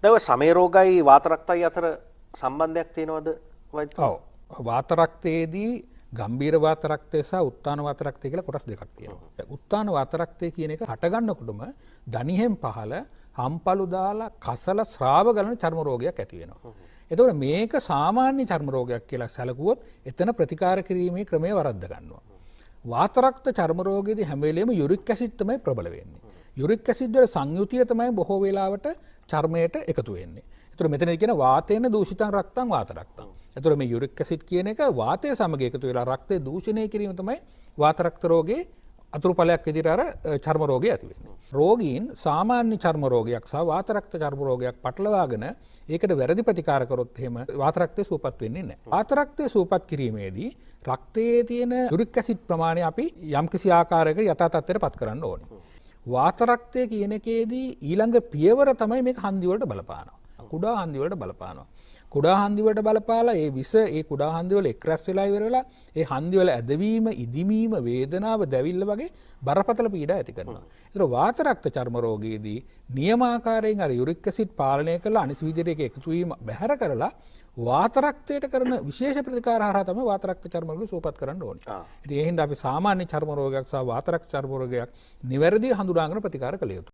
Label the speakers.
Speaker 1: දැන් ඔය සමේ රෝගයි වාත රක්තයි අතර සම්බන්ධයක් තියෙනවද වෛද්‍යතුමා?
Speaker 2: ඔව්. වාත රක්තයේදී ගම්භීර වාත රක්තය සහ උත්තාන වාත රක්තය කියලා කොටස් දෙකක් තියෙනවා. උත්තාන වාත රක්තය කියන එක හට ගන්නකොටම දණිහෙන් පහළ හම්පලු දාලා කසල ශ්‍රාව ගලන චර්ම රෝගයක් ඇති වෙනවා. එතකොට මේක සාමාන්‍ය චර්ම රෝගයක් කියලා සැලකුවොත් එතන ප්‍රතිකාර කිරීමේ ක්‍රමය වරද්ද ගන්නවා. වාත රක්ත චර්ම රෝගයේදී හැම වෙලේම යුරික් ඇසිඩ් තමයි ප්‍රබල වෙන්නේ. යුරික් ඇසිඩ් වල සංයුතිය තමයි බොහෝ වෙලාවට චර්මයට එකතු වෙන්නේ. එතකොට මෙතනදී කියන වාතේන දූෂිතං රක්තං වාත රක්තං. එතකොට මේ යුරික් ඇසිඩ් කියන එක වාතය සමග එකතු වෙලා රක්තය දූෂණය කිරීම තමයි වාත රක්ත රෝගේ අතුරු ඵලයක් විදිහට අර චර්ම රෝගය ඇති වෙන්නේ. රෝගීන් සාමාන්‍ය චර්ම රෝගයක් සහ වාත රක්ත චර්ම රෝගයක් පටලවාගෙන ඒකට වැරදි ප්‍රතිකාර කරොත් එහෙම වාත රක්තය සුවපත් වෙන්නේ නැහැ. වාත රක්තය සුවපත් කිරීමේදී රක්තයේ තියෙන යුරික් ඇසිඩ් ප්‍රමාණය අපි යම්කිසි ආකාරයකට යථා තත්ත්වයට පත් කරන්න ඕනේ. වාත රක්තය කියන එකේදී ඊළඟ පියවර තමයි මේක හන්දි වලට බලපානවා. කුඩා හන්දි වලට බලපානවා. කුඩා හන්දි වලට බලපාලා ඒ විස ඒ කුඩා හන්දි වල එක් රැස් වෙලා ඉවර වෙලා ඒ හන්දි වල ඇදවීම, ඉදිමීම, වේදනාව, දැවිල්ල වගේ බරපතල පීඩා ඇති කරනවා. ඒතර වාත රක්ත චර්ම රෝගයේදී නියමාකාරයෙන් අර යුරික් ඇසිඩ් පාලනය කරලා අනිස් විදිහට ඒක එකතු වීම බැහැර කරලා වාත රක්තයට කරන විශේෂ ප්‍රතිකාර හරහා තමයි වාත රක්ත චර්ම රෝගය සුවපත් කරන්න ඕනේ. ඉතින් ඒ හින්දා අපි සාමාන්‍ය චර්ම රෝගයක් සහ වාත රක්ත චර්ම රෝගයක් නිවැරදිව හඳුනාගෙන ප්‍රතිකාර කළ යුතුයි.